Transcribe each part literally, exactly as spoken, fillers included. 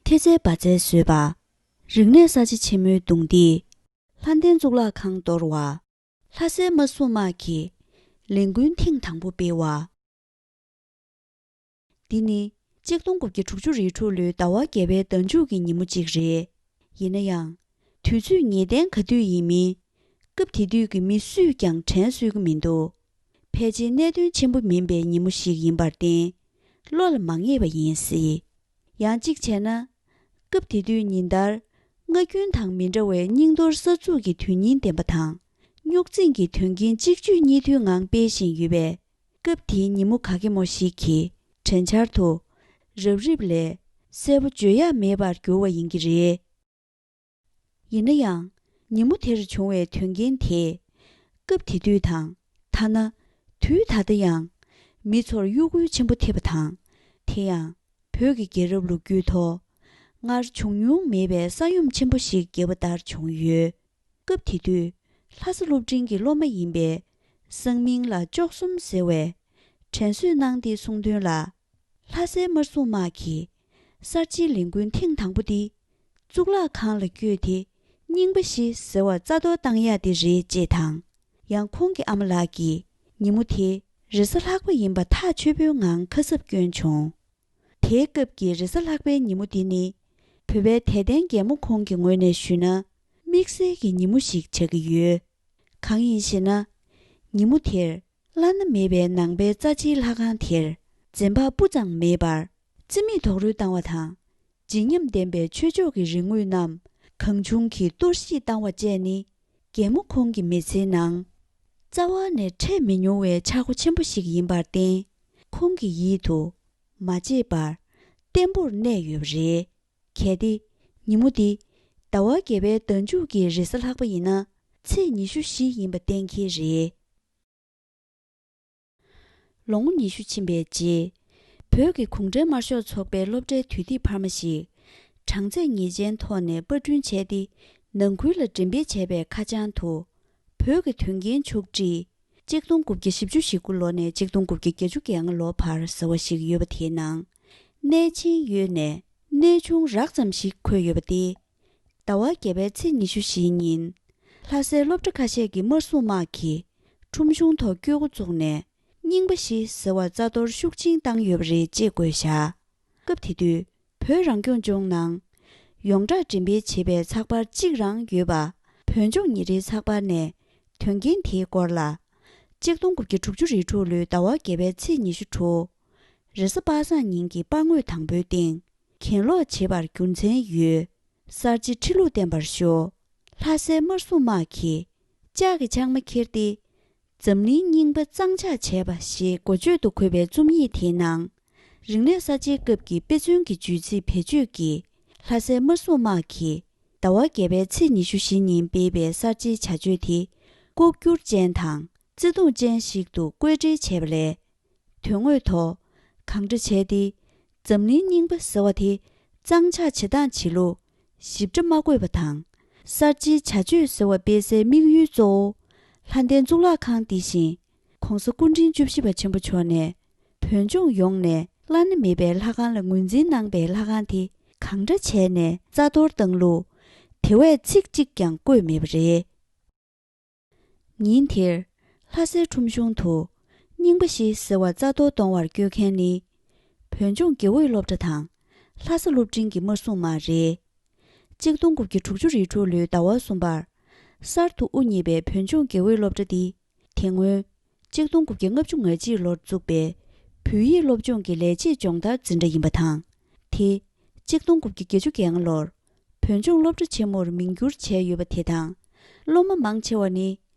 ཐེ་ཚལ་བ་ཚལ་བཟོས་པ། རིག་གནས་གསར་བརྗེ་ཆེན་མོའི་གདུང་འདེགས། ལྷ་ལྡན་གཙུག་ལག་ཁང་གཏོར་བ། ལྷ་སའི་དམར་སྲུང་དམག་གིས་ལས་འགུལ་ཐེངས་དང་པོ་སྤེལ་བ། འདི་ནི་ཆིག་སྟོང་དགུ་བརྒྱ་དྲུག་ཅུ་རེ་དྲུག་ལོའི་ཟླ་བ་བརྒྱད་པའི་ཟླ་མཇུག་གི་ཉིན་མོ་གཅིག་རེད། ཡིན་ན་ཡང་། དུས་ཚོད་ངེས་གཏན་ག་དུས་ཡིན་མིན། སྐབས་དེ་དུས་ཀྱི་མི་སུས་ཀྱང་དྲན་གསོ་གི་མི་འདུག་ཕལ་ཆེར་གནད་དོན་ཆེན་པོ་མིན་པའི་ཉིན་མོ་ཞིག་ཡིན་པར་བརྟེན། བློ་ལ་མ་ངེས་པ་ཡིན་སྲིད། ཡང་གཅིག་བྱས་ན། སྐབས་དེ་དུས་ཉིན་ལྟར་སྔ་རྒྱུན་དང་མི་འདྲ་བའི་རྙིང་གཏོར་གསར་འཛུགས་ཀྱི་དོན་སྙིང་ལྡན་པ་དང་། རྙོག་འཛིང་གི་དོན་རྐྱེན་གཅིག་གཅོད་གཉིས་མཐུད་ངང་སྤེལ་བཞིན་ཡོད་པས། སྐབས་དེའི་ཉིན་མོ་ག་གེ་མོ་ཞིག་གི་དྲན་འཆར་དུ། རབ་རིབ་ལས་གསལ་པོ་བརྗོད་ཡ་མེད་པར་གྱུར་བ་ཡིན་གྱི་རེད། ཡིན་ན་ཡང་། ཉིན་མོ་དེར་བྱུང་བའི་དོན་རྐྱེན་དེས། སྐབས་དེ་དུས་དང་། ཐ་ན། དུས་ད་ལྟ་ཡང་། མི་ཚོར་གཡོ་འགུལ་ཆེན་པོ་ཐེབས་པ་དང་། དེ་ཡང་། བོད་ཀྱི་རྒྱལ་རབས་ལོ་རྒྱུས་ཐོག་སྔར་བྱུང་མྱོང་མེད་པའི་ས་ཡོམ་ཆེན་པོ་ཞིག་བརྒྱབ་པ་ལྟར་བྱུང་ཡོད། སྐབས་དེ་དུས། ལྷ་ས་སློབ་འབྲིང་གི་སློབ་མ་ཡིན་པའི། སང་མིང་ལ་ལྕོག་གསུམ་ཟེར་བས། དྲན་གསོས་གནང་སྟེ་གསུངས་དོན་ལ། ལྷ་སའི་དམར་སྲུང་དམག་གིས། གསར་བརྗེའི་ལས་འགུལ་ཐེངས་དང་པོ་འདི། གཙུག་ལག་ཁང་ལ་བསྐྱོད་དེ། རྙིང་པ་བཞི་ཟེར་བ་རྩ་གཏོར་བཏང་ཡ་དེ་རེད་ཅེས་དང་། ཡང་ཁོང་གི་ཨ་མ་ལགས་ཀྱིས། ཉིན་མོ་དེ། རེས་གཟའ་ལྷག་པ་ཡིན་པ་ཐག་ཆོད་པོའི་ངང་ཁ་གསབ་བསྐྱོན་བྱུང་། དེའི་སྐབས་ཀྱི་རེས་གཟའ་ལྷག་པའི་ཉིན་མོ་འདི་ནི། བོད་པའི་དད་ལྡན་རྒན་མོ་ཁོང་གི་ངོས་ནས་ཞུས་ན། དམིགས་བསལ་གྱི་ཉིན་མོ་ཞིག་ཆགས་ཀྱི་ཡོད། གང་ཡིན་ཞེ་ན། ཉིན་མོ་དེར། བླ་ན་མེད་པའི་ནང་པའི་རྩ་ཆེའི་ལྷ་ཁང་དེར། འཛེམ་བག་སྤུ་ཙམ་མེད་པར། རྩིས་མེད་རྡོག་རོལ་བཏང་བ་དང་། བརྗིད་ཉམས་ལྡན་པའི་ཆོས་ཕྱོགས་ཀྱི་རིག་དངོས་རྣམས། གང་བྱུང་གིས་གཏོར་བཤིག་བཏང་བ་བཅས་ནི། རྒན་མོ་ཁོང་གི་མི་ཚེའི་ནང་། རྩ་བ་ནས་འཕྲད་མི་མྱོང་བའི་ཆག་སྒོ་ཆེན་པོ་ཞིག་ཡིན་པར་བརྟེན། ཁོང་གི་ཡིད་དུ། མ་བརྗེད་པར། བརྟན་པོར་གནས་ཡོད་པ་རེད། གལ་ཏེ། ཉིན་མོ་འདི། ཟླ་བ་བརྒྱད་པའི་ཟླ་མཇུག་གི་རེས་གཟའ་ལྷག་པ་ཡིན་ན། ཚེས་ཉི་ཤུ་བཞི་ཡིན་པ་གཏན་འཁེལ་རེད། ལོ་ངོ་ཉི་ཤུ་ཕྱིན་པའི་རྗེས། བོད་ཀྱི་གུང་ཁྲན་དམར་ཤོག་ཚོགས་པའི་སློབ་གྲྭའི་དུས་དེབ་འཕར་མ་ཞིག་གྲངས་ཚད་ངེས་ཅན་ཐོག་ནས་པར་སྐྲུན་བྱས་ཏེ། ནང་ཁུལ་ལ་འགྲེམས་སྤེལ་བྱས་པའི་ཁ་བྱང་དུ། བོད་ཀྱི་དོན་རྐྱེན་ཕྱོགས་བསྒྲིགས། གཅིག་སྟོང་དགུ་བརྒྱ་བཞི་བཅུ་ཞེ་དགུ་ལོ་ནས་གཅིག་སྟོང་དགུ་བརྒྱ་བརྒྱད་ཅུ་གྱ་ལྔ་ལོ་བར་ཟེར་བ་ཞིག་ཡོད་པ་དེའི་ནང་། གནས་ཆེན་ཡོད་ནས་གནས་ཆུང་རགས་ཙམ་ཞིག་འཁོད་ཡོད་པ་སྟེ། ཟླ་བ་བརྒྱད་པའི་ཚེས་ཉི་ཤུ་བཞིའི་ཉིན། ལྷ་སའི་སློབ་གྲྭ་ཁ་ཤས་ཀྱི་དམར་སྲུང་དམག་གིས་ཁྲོམ་གཞུང་ཐོག་སྐྱོད་འགོ་བཙུགས་ནས། རྙིང་པ་བཞི་ཟེར་བ་རྩ་གཏོར་ཤུགས་ཆེན་བཏང་ཡོད་པ་རེད་ཅེས་བཀོད་བཞག་སྐབས་དེ་དུས། བོད་རང་སྐྱོང་ལྗོངས་ནང་། ཡོངས་གྲགས་འགྲེམས་སྤེལ་བྱེད་པའི་ཚགས་པར་གཅིག་རང་ཡོད་པ། བོད་ལྗོངས་ཉིན་རེའི་ཚགས་པར་ནས། དོན་རྐྱེན་དེའི་སྐོར་ལ། གཅིག་སྟོང་དགུ་བརྒྱ་དྲུག་ཅུ་རེ་དྲུག་ལོའི་ཟླ་བ་བརྒྱད་པའི་ཚེས་ཉི་ཤུ་དྲུག་རེས་གཟའ་པ་སངས་ཉིན་གྱི་པར་ངོས་དང་པོའི་སྟེང་། གྱེན་ལོག་བྱེད་པར་རྒྱུ་མཚན་ཡོད། གསར་བརྗེ་ཁྲི་ལུགས་བསྟན་པར་ཤོག་ལྷ་སའི་དམར་སྲུང་དམག་གིས་ལྕགས་ཀྱི་ལྕང་མ་ཁྱེར་ཏེ། འཛམ་གླིང་རྙིང་པ་གཙང་ཕྱགས་བྱས་པ་ཞེས་འགོ་བརྗོད་དུ་འཁོད་པའི་རྩོམ་ཡིག་དེའི་ནང་། རིག་གནས་གསར་བརྗེའི་སྐབས་ཀྱི་དཔེ་མཚོན་གྱི་བརྗོད་ཚིག་བེད་སྤྱོད་ཀྱིས། ལྷ་སའི་དམར་སྲུང་དམག་གིས་ཟླ་བ་བརྒྱད་པའི་ཚེས་ཉི་ཤུ་བཞི་ཉིན་སྤེལ་བའི་གསར་བརྗེའི་བྱ་སྤྱོད་དེ། ལྐོག་གྱུར་ཅན་དང་བརྩེ་གདུང་ཅན་ཞིག་ཏུ་བཀོད་སྒྲིག་བྱས་པ་ལས། དོན་དངོས་ཐོག་གང་འདྲ་བྱས་ཏེ། འཛམ་གླིང་རྙིང་པ་ཟེར་བ་དེ་གཙང་ཕྱགས་བྱེད་སྟངས་བྱེད་ལུགས་ཞིབ་ཕྲ་མ་བཀོད་པ་དང་། གསར་བརྗེའི་བྱ་སྤྱོད་ཟེར་བ་སྤེལ་སའི་དམིགས་ཡུལ་གཙོ་བོ། ལྷ་ལྡན་གཙུག་ལག་ཁང་འདི་བཞིན། ྋགོང་ས་སྐུ་ཕྲེང་བཅུ་བཞི་པ་ཆེན་པོ་མཆོག་ནས། བོད་ལྗོངས་ཡོངས་ནས་བླ་ན་མེད་པའི་ལྷ་ཁང་ལ་ངོས་འཛིན་གནང་པའི་ལྷ་ཁང་དེ་གང་འདྲ་བྱས་ནས་རྩ་གཏོར་བཏང་ལུགས། དེ་བས་ཚིག་གཅིག་ཀྱང་བཀོད་མེད་པ་རེད། ཉིན་དེར། ལྷ་སའི་ཁྲོམ་གཞུང་དུ། རྙིང་པ་བཞི་ཟེར་བ་རྩ་གཏོར་གཏོང་བར་བསྐྱོད་མཁན་ནི། བོད་ལྗོངས་དགེ་འོས་སློབ་གྲྭ་དང་། ལྷ་ས་སློབ་འབྲིང་གི་དམར་སྲུང་དམག་རེད། གཅིག་སྟོང་དགུ་བརྒྱ་དྲུག་ཅུ་རེ་དྲུག་ལོའི་ཟླ་བ་གསུམ་པར། གསར་དུ་དབུ་བརྙེས་པའི་བོད་ལྗོངས་དགེ་འོས་སློབ་གྲྭ་འདི། དེ་སྔོན། གཅིག་སྟོང་དགུ་བརྒྱ་ལྔ་བཅུ་ང་གཅིག་ལོར་བཙུགས་པའི། བོད་ཡིག་སློབ་སྦྱོང་གི་ལས་བྱེད་སྦྱོང་བརྡར་འཛིན་གྲྭ་ཡིན་པ་དང་། དེ། གཅིག་སྟོང་དགུ་བརྒྱ་བརྒྱད་ཅུ་གྱ་ལྔ་ལོར། བོད་ལྗོངས་སློབ་གྲྭ་ཆེན་མོར་མིང་བསྒྱུར་བྱས་ཡོད་པ་དེ་དང་། སློབ་མ་མང་ཆེ་བ་ནི།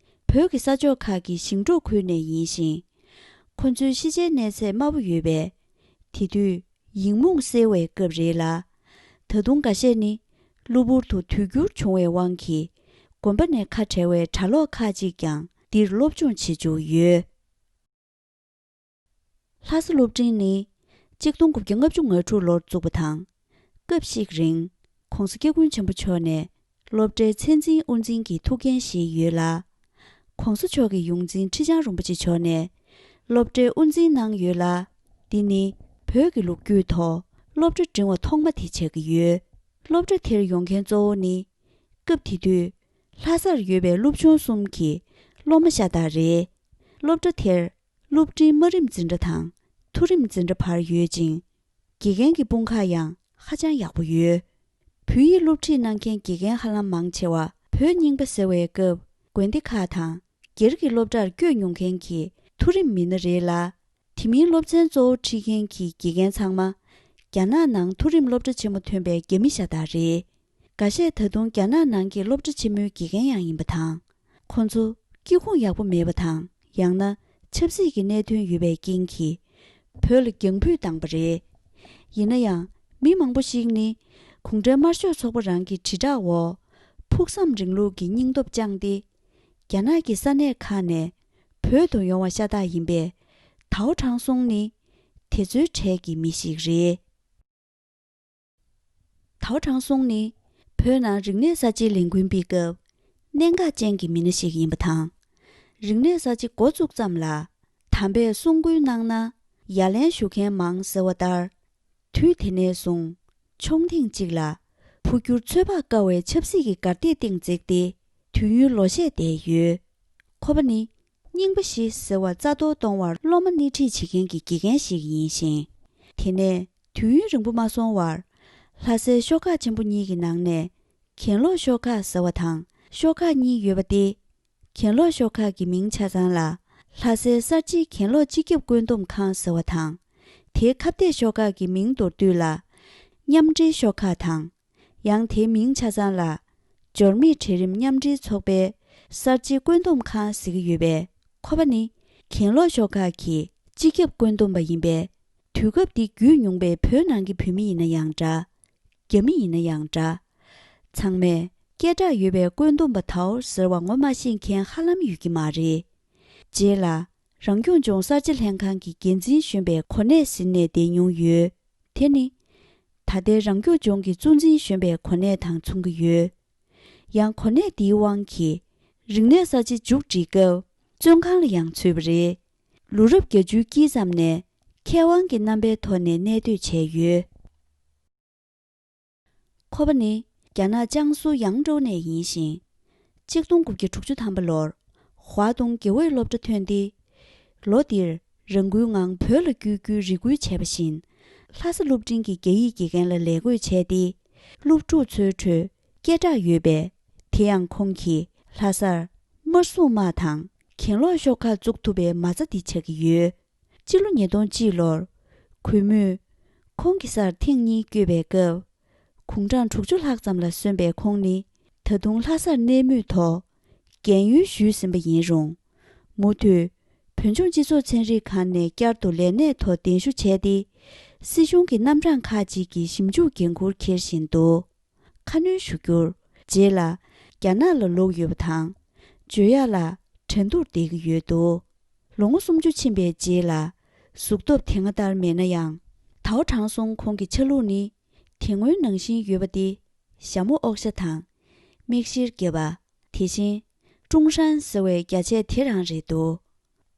བོད་ཀྱི་ས་ཕྱོགས་ཁག་གི་ཞིང་འབྲོག་ཁུལ་ནས་ཡིན་ཞིང་། ཁོ་ཚོའི་ཤེས་བྱའི་གནས་ཚད་དམའ་པོ་ཡོད་པས། དེ་དུས། ཡིག་རྨོངས་སེལ་བའི་སྐབས་རེད་ལ། ད་དུང་འགའ་ཤས་ནི། གློ་བུར་དུ་དུས་འགྱུར་བྱུང་བའི་དབང་གིས། དགོན་པ་ནས་ཁ་བྲལ་བའི་གྲྭ་ལོག་ཁག་ཅིག་ཀྱང་འདིར་སློབ་སྦྱོང་བྱེད་བཅུག་ཡོད། ལྷ་ས་སློབ་འབྲིང་ནི། གཅིག་སྟོང་དགུ་བརྒྱ་ལྔ་བཅུ་ང་དྲུག་ལོར་བཙུགས་པ་དང་། སྐབས་ཤིག་རིང་། ྋགོང་ས་ྋསྐྱབས་མགོན་ཆེན་པོ་མཆོག་ནས། སློབ་གྲྭའི་ཚད་འཛིན་དབུ་འཛིན་གྱི་ཐུགས་འགན་བཞེས་ཡོད་ལ། ྋགོང་ས་མཆོག་གི་ཡོངས་འཛིན་ཁྲི་བྱང་རིན་པོ་ཆེ་མཆོག་ནས། སློབ་གྲྭའི་དབུ་འཛིན་གནང་ཡོད་ལ། འདི་ནི། བོད་ཀྱི་ལོ་རྒྱུས་ཐོག་སློབ་གྲྭ་འབྲིང་བ་ཐོག་མ་དེ་ཆགས་ཀྱི་ཡོད། སློབ་གྲྭ་དེར་ཡོང་མཁན་གཙོ་བོ་ནི། སྐབས་དེ་དུས་ལྷ་སར་ཡོད་པའི་སློབ་ཆུང་གསུམ་གྱི་སློབ་མ་ཤ་སྟག་རེད། སློབ་གྲྭ་དེར་སློབ་འབྲིང་དམའ་རིམ་འཛིན་གྲྭ་དང་མཐོ་རིམ་འཛིན་གྲྭ་བར་ཡོད་ཅིང་། དགེ་རྒན་གྱི་དཔུང་ཁག་ཡང་ཧ་ཅང་ཡག་པོ་ཡོད། བོད་ཡིག་སློབ་ཁྲིད་གནང་མཁན་དགེ་རྒན་ཧ་ལམ་མང་ཆེ་བ་བོད་རྙིང་པ་ཟེར་བའི་སྐབས་དགོན་སྡེ་ཁག་དང་སྒེར་གྱི་སློབ་གྲྭར་བསྐྱོད་མྱོང་མཁན་གྱི་མཐོ་རིམ་མི་སྣ་རེད་ལ། དེ་མིན་སློབ་ཚན་གཙོ་བོ་ཁྲིད་མཁན་གྱི་དགེ་རྒན་ཚང་མ་རྒྱ་ནག་ནང་མཐོ་རིམ་སློབ་གྲྭ་ཆེན་མོ་ཐོན་པའི་རྒྱ་མི་ཤ་སྟག་རེད། འགའ་ཤས་ད་དུང་རྒྱ་ནག་ནང་གི་སློབ་གྲྭ་ཆེན་མོའི་དགེ་རྒན་ཡང་ཡིན་པ་དང་། ཁོ་ཚོ་སྐྱེ་ཁུངས་ཡག་པོ་མེད་པ་དང་། ཡང་ན་ཆབ་སྲིད་ཀྱི་གནད་དོན་ཡོད་པའི་རྐྱེན་གྱིས་བོད་ལ་རྒྱང་འབུད་བཏང་པ་རེད། ཡིན་ན་ཡང་། མི་མང་པོ་ཞིག་ནི་གུང་ཁྲན་དམར་ཤོག་ཚོགས་པ་རང་གི་དྲིལ་བསྒྲགས་འོག་ཕུགས་བསམ་རིང་ལུགས་ཀྱི་སྙིང་སྟོབས་བཅངས་ཏེ། རྒྱ་ནག་གི་ས་གནས་ཁག་ནས་བོད་དུ་ཡོང་བ་ཤ་སྟག་ཡིན་པས། ཐའོ་ཁྲང་སུང་ནི་དེ་ཚོའི་གྲས་ཀྱི་མི་ཞིག་རེད། ཐའོ་ཁྲང་སུང་ནི་བོད་ནང་རིག་གནས་གསར་བརྗེའི་ལས་འགུལ་སྤེལ་སྐབས་གནད་འགག་ཅན་གྱི་མི་སྣ་ཞིག་ཡིན་པ་དང་། རིག་གནས་གསར་བརྗེ་འགོ་བཙུགས་ཙམ་ལ། དམ་པས་གསུང་བསྐུལ་གནང་ན་ཡ་ལན་ཞུ་མཁན་མང་ཟེར་བ་ལྟར། དུས་དེ་ནས་བཟུང་ཆུང་ཐེངས་གཅིག་ལ་འཕོ་འགྱུར་ཚོད་དཔག་དཀའ་བའི་ཆབ་སྲིད་ཀྱི་གར་སྟེགས་སྟེང་འཛེགས་ཏེ་དུས་ཡུན་ལོ་ཤས་བསྡད་ཡོད། ཁོ་པ་ནི་རྙིང་པ་བཞི་ཟེར་བ་རྩ་གཏོར་གཏོང་བར་སློབ་མ་སྣེ་ཁྲིད་བྱེད་མཁན་གྱི་དགེ་རྒན་ཞིག་ཡིན་ཞིང་། དེ་ནས་དུས་ཡུན་རིང་པོ་མ་སོང་བར། ལྷ་སའི་ཤོག་ཁག་ཆེན་པོ་གཉིས་ཀྱི་ནང་ནས་གྱེན་ལོག་ཤོག་ཁག་ཟེར་བ་དང་ཤོག་ཁག་གཉིས་ཡོད་པ་སྟེ། གྱེན་ལོག་ཤོག་ཁག་གི་མིང་ཆ་ཚང་ལ་ལྷ་སའི་གསར་བརྗེའི་གྱེན་ལོག་སྤྱི་ཁྱབ་བཀོད་འདོམས་ཁང་ཟེར་བ་དང་། དེའི་ཁ་གཏད་ཤོག་ཁག་གི་མིང་མདོར་བསྡུས་ལ་མཉམ་འབྲེལ་ཤོག་ཁག་དང་། ཡང་དེའི་མིང་ཆ་ཚང་ལ་འབྱོར་མེད་གྲལ་རིམ་མཉམ་འབྲེལ་ཚོགས་པའི་གསར་བརྗེའི་བཀོད་འདོམས་ཁང་ཟེར་གྱི་ཡོད་པས། ཁོ་པ་ནི་གྱེན་ལོག་ཤོག་ཁག་གི་སྤྱི་ཁྱབ་བཀོད་འདོམས་པ་ཡིན་པས། དུས་སྐབས་འདི་བརྒྱུད་མྱོང་པའི་བོད་ནང་གི་བོད་མི་ཡིན་ན་ཡང་འདྲ། རྒྱ་མི་ཡིན་ན་ཡང་འདྲ། ཚང་མས་སྐད་གྲགས་ཡོད་པའི་བཀོད་འདོམས་པ་ཐའོ་ཟེར་བ་ངོ་མ་ཤེས་མཁན་ཧ་ལམ་ཡོད་ཀྱི་མ་རེད། རྗེས་ལ། རང་སྐྱོང་ལྗོངས་གསར་བརྗེ་ལྷན་ཁང་གི་འགན་འཛིན་གཞོན་པའི་གོ་གནས་ཟིན་ནས་བསྡད་མྱོང་ཡོད། དེ་ནི། ད་ལྟའི་རང་སྐྱོང་ལྗོངས་ཀྱི་གཙོ་འཛིན་གཞོན་པའི་གོ་གནས་དང་མཚུངས་ཀྱི་ཡོད། ཡང་གོ་གནས་འདིའི་དབང་གིས། རིག་གནས་གསར་བརྗེ་མཇུག་སྒྲིལ་སྐབས། བཙོན་ཁང་ལ་ཡང་ཚུད་པ་རེད། ལོ་རབས་བརྒྱད་ཅུའི་དཀྱིལ་ཙམ་ནས། མཁས་དབང་གི་རྣམ་པའི་ཐོག་ནས་གནས་སྡོད་བྱས་ཡོད། ཁོ་པ་ནི་རྒྱ་ནག་ཅང་སུའུ་ཡང་ཀྲོའུ་ནས་ཡིན་ཞིང་། གཅིག་སྟོང་དགུ་བརྒྱ་དྲུག་ཅུ་ཐམ་པ་ལོར་ཧྭ་ཏུང་དགེ་འོས་སློབ་གྲྭ་ཐོན་ཏེ། ལོ་འདིར་རང་འགུལ་ངང་བོད་ལ་བསྐྱོད་རྒྱུའི་རེ་སྐུལ་བྱས་པ་བཞིན། ལྷ་ས་སློབ་འབྲིང་གི་རྒྱ་ཡིག་དགེ་རྒན་ལ་ལས་བགོས་བྱས་ཏེ། སློབ་ཕྲུག་ཚོའི་ཁྲོད་སྐད་གྲགས་ཡོད་པས། དེ་ཡང་ཁོང་གིས་ལྷ་སར་དམར་སྲུང་དམག་དང་གྱེན་ལོག་ཤོག་ཁག་བཙུགས་ཐུབ་པའི་མ་རྩ་འདི་ཆགས་ཀྱི་ཡོད། སྤྱི་ལོ་ཉིས་སྟོང་གཅིག་ལོར། གུས་མོས། ཁོང་གི་སར་ཐེངས་གཉིས་བསྐྱོད་པའི་སྐབས། དགུང་གྲངས་དྲུག་ཅུ་ལྷག་ཙམ་ལ་སོན་པའི་ཁོང་ནི། ད་དུང་ལྷ་སར་གནས་མུས་ཐོག་རྒན་ཡོལ་ཞུས་ཟིན་པ་ཡིན་རུང་། མུ་མཐུད། བོད་ལྗོངས་སྤྱི་ཚོགས་ཚན་རིག་ཁང་ནས་བསྐྱར་དུ་ལས་གནས་ཐོག་གདན་ཞུ་བྱས་ཏེ། སྲིད་གཞུང་གི་རྣམ་གྲངས་ཁག་ཅིག་གི་ཞིབ་འཇུག་འགན་འཁུར་འཁྱེར་བཞིན་འདུག་ཁ་སྣོན་ཞུ་རྒྱུར། རྗེས་ལ་རྒྱ་ནག་ལ་ལོག་ཡོད་པ་དང་། བརྗོད་ཡག་ལ་འགྲན་བསྡུར་བསྡད་ཀྱི་ཡོད་འདུག་ལོ་ངོ་སུམ་ཅུ་ཕྱིན་པའི་རྗེས་ལ། གཟུགས་སྟོབས་དེ་སྔ་ལྟར་མེད་ན་ཡང་། ཐའོ་ཁྲང་སུང་ཁོང་གི་ཆ་ལུགས་ནི། དེ་སྔོན་ནང་བཞིན་ཡོད་པ་སྟེ། ཞྭ་མོ་ཨོག་ཤ་དང་། མིག་ཤེལ་རྒྱབ་པ། དེ་བཞིན། ཀྲུང་ཧྲན་ཟེར་བའི་རྒྱ་ཆས་དེ་རང་རེད་འདུག་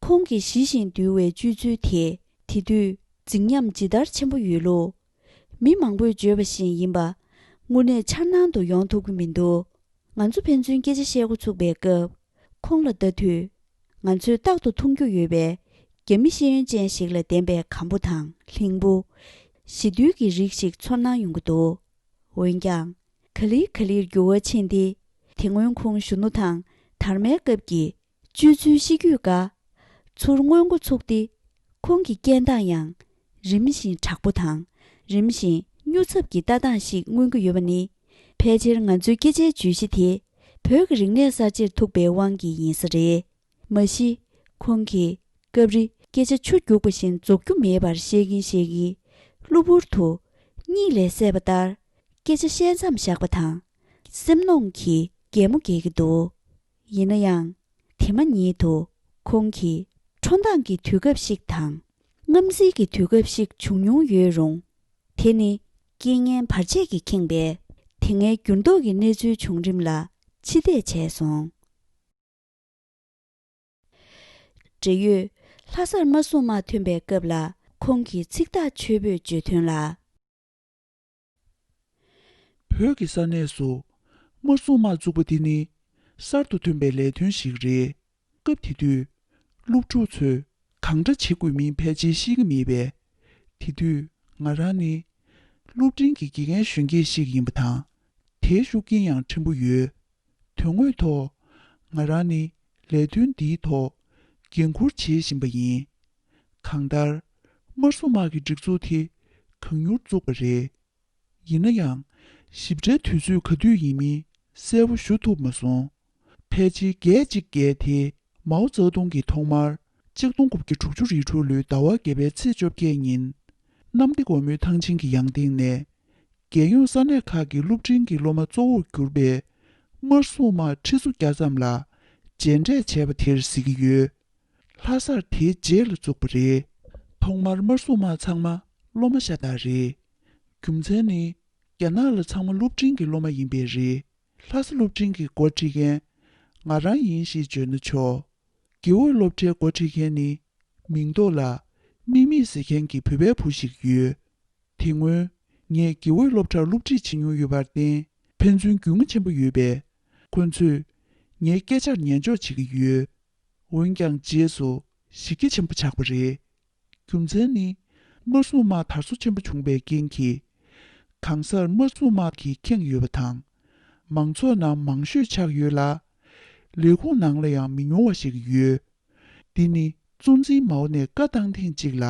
ཁོང་གིས་ཞི་ཞིང་དུལ་བའི་སྤྱོད་ཚུལ་དེས། དེ་དུས་རྫིག་ཉམས་ཇི་ལྟར་ཆེན་པོ་ཡོད་ལུགས། མི་མང་པོས་བརྗོད་པ་བཞིན་ཡིན་པ། དངོས་གནས་འཆར་སྣང་དུ་ཡོང་ཐུབ་ཀྱི་མི་འདུག་ང་ཚོ་ཕན་ཚུན་སྐད་ཆ་བཤད་འགོ་ཚུགས་པའི་སྐབས། ཁོང་ལ་ལྟ་དུས། ང་ཚོས་རྟག་ཏུ་མཐོང་རྒྱུ་ཡོད་པའི། རྒྱ་མི་ཤེས་ཡོན་ཅན་ཞིག་ལ་ལྡན་པའི་སྒམ་པོ་དང་ལྷིང་པོ། ཞི་དུལ་གྱི་རིགས་ཤིག་ཚོར་སྣང་ཡོང་གི་འདུག་འོན་ཀྱང་། ག་ལེར་ག་ལེར་འགྱུར་བ་ཕྱིན་ཏེ། དེ་སྔོན་ཁོང་གཞོན་ནུ་དང་དར་མའི་སྐབས་ཀྱི་སྤྱོད་ཚུལ་ཤེས་རྒྱུད་འགའ། ཚུར་མངོན་འགོ་ཚུགས་ཏེ། ཁོང་གི་སྐད་གདངས་ཡང་། རིམ་བཞིན་དྲག་པོ་དང་། རིམ་བཞིན་སྨྱོ་འཚབ་ཀྱི་ལྟ་སྟངས་ཤིག་མངོན་གྱི་ཡོད་པ་ནི། ཕལ་ཆེར་ང་ཚོའི་སྐད་ཆའི་བརྗོད་གཞི་དེ། བོད་ཀྱི་རིག་གནས་གསར་བརྗེར་ཐུག་པའི་དབང་གིས་ཡིན་ས་རེད། མ་གཞི། ཁོང་གིས་སྐབས་རེ་སྐད་ཆ་ཆུ་རྒྱུག་པ་བཞིན་རྫོགས་རྒྱུ་མེད་པར་བཤད་ཀྱིན་བཤད་ཀྱིན། གློ་བུར་དུ་གཉིད་ལས་སད་པ་ལྟར་སྐད་ཆ་བཤད་མཚམས་བཞག་པ་དང་། སེམས་ནོངས་ཀྱིས་གད་མོ་བགད་ཀྱི་འདུག་ཡིན་ན་ཡང་། དེ་མ་ཉིད་དུ་ཁོང་གིས་འཕྲོ་མདངས་ཀྱི་དུས་སྐབས་ཤིག་དང་། རྔམ་བརྩེ་གི་དུས་སྐབས་ཤིག་བྱུང་མྱོང་ཡོད་རུང་། དེ་ནི་རྐྱེན་ངན་བར་ཆད་ཀྱིས་ཁེངས་པས། དེ་སྔའི་འགྱུར་ལྡོག་གི་གནས་ཚུལ་བྱུང་རིམ་ལ་ཕྱི་བལྟས་བྱས་སོང་། འབྲེལ་ཡོད། ལྷ་སར་དམར་སྲུང་དམག་ཐོན་པའི་སྐབས་ལ་ཁོང་གིས་ཚིག་ཐག་ཆོད་པོས་བརྗོད་དོན་ལ། བོད་ཀྱི་ས་གནས་སུ་དམར་སྲུང་དམག་བཙུགས་པ་འདི་ནི་གསར་དུ་ཐོན་པའི་ལས་དོན་ཞིག་རེད། སྐབས་དེ་དུས་སློབ་ཕྲུག་ཚོས་གང་འདྲ་བྱེད་དགོས་མིན་ཕལ་ཆེར་ཤེས་ཀྱི་མེད་པས། དེ་དུས་ང་རང་ནི་སློབ་འབྲིང་གི་དགེ་རྒན་གཞོན་སྐྱེས་ཤིག་ཡིན་པ་དང་། དེའི་ཤུགས་རྐྱེན་ཡང་ཕྲན་བུ་ཡོད། དོན་དངོས་ཐོག་ང་རང་ནི་ལས་དོན་འདིའི་ཐོག་འགན་འཁུར་བྱེད་བཞིན་པ་ཡིན། གང་ལྟར། དམར་སྲུང་དམག་གི་སྒྲིག་འཛུགས་དེ་གང་མྱུར་བཙུགས་པ་རེད། ཡིན་ན་ཡང་། ཞིབ་ཕྲའི་དུས་ཚོད་ག་དུས་ཡིན་མིན་གསལ་པོ་ཞུ་ཐུབ་མ་སོང་། ཕལ་ཆེར་བརྒྱད་ཅིག་བརྒལ་ཏེ། མའོ་ཙེ་ཏུང་གིས་ཐོག་མར་ཆིག་སྟོང་དགུ་བརྒྱ་དྲུག་ཅུ་རེ་དྲུག་ལོའི་ཟླ་བ་བརྒྱད་པའི་ཚེས་བཅོ་བརྒྱད་ཉིན། གནམ་བདེ་སྒོ་མོའི་ཐང་ཆེན་གྱི་ཡང་སྟེང་ནས། རྒྱལ་ཡོངས་ས་གནས་ཁག་གི་སློབ་འབྲིང་གི་སློབ་མ་གཙོ་བོར་གྱུར་པའི་དམར་སྲུང་དམག་ཁྲི་ཚོ་བརྒྱ་ཙམ་ལ་རྗེས་འབྲེག་བྱས་པ་དེར་གཟིགས་ཀྱི་ཡོད། ལྷ་སར་དེའི་རྗེས་ལ་བཙུགས་པ་རེད། ཐོག་མར་དམར་སྲུང་དམག་ཚང་མ་སློབ་མ་ཤ་སྟག་རེད། རྒྱུ་མཚན་ནི། རྒྱ་ནག་ལ་ཚང་མ་སློབ་འབྲིང་གི་སློབ་མ་ཡིན་པས་རེད། ལྷ་ས་སློབ་འབྲིང་གི་འགོ་ཁྲིད་མཁན་ང་རང་ཡིན་ཞེས་བརྗོད་ན་ཆོག་དགེ་འོས་སློབ་གྲྭའི་འགོ་ཁྲིད་མཁན་ནི་མིང་འདོགས་ལ་མིག་མིག་ཟེར་མཁན་གྱི་བོད་པའི་བུ་ཞིག་ཡོད། དེ་སྔོན་ངས་དགེ་འོས་སློབ་གྲྭར་སློབ་ཁྲིད་བྱེད་མྱོང་ཡོད་པར་བརྟེན་ཕན་ཚུན་རྒྱུས་མངའ་ཆེན་པོ་ཡོད་པས། ཁོ་ཚོས་ངའི་སྐད་ཆར་ཉན་འཇོག་བྱེད་ཀྱི་ཡོད། འོན་ཀྱང་རྗེས་སུ་གཞི་རྒྱ་ཆེན་པོ་ཆགས་པ་རེད། རྒྱུ་མཚན་ནི། དམར་སྲུང་དམག་དར་སོ་ཆེན་པོ་བྱུང་བའི་རྐྱེན་གྱིས། གང་སར་དམར་སྲུང་དམག་གིས་ཁེངས་ཡོད་པ་དང་། མང་ཚོགས་ནང་མང་ཤོས་ཆགས་ཡོད་ལ། ལས་ཁུངས་ནང་ལ་ཡང་མི་ཉུང་བ་ཞིག་ཡོད། འདི་ནི་གཙོ་འཛིན་མའོ་ནས་བཀའ་བཏང་ཐེངས་གཅིག་ལ།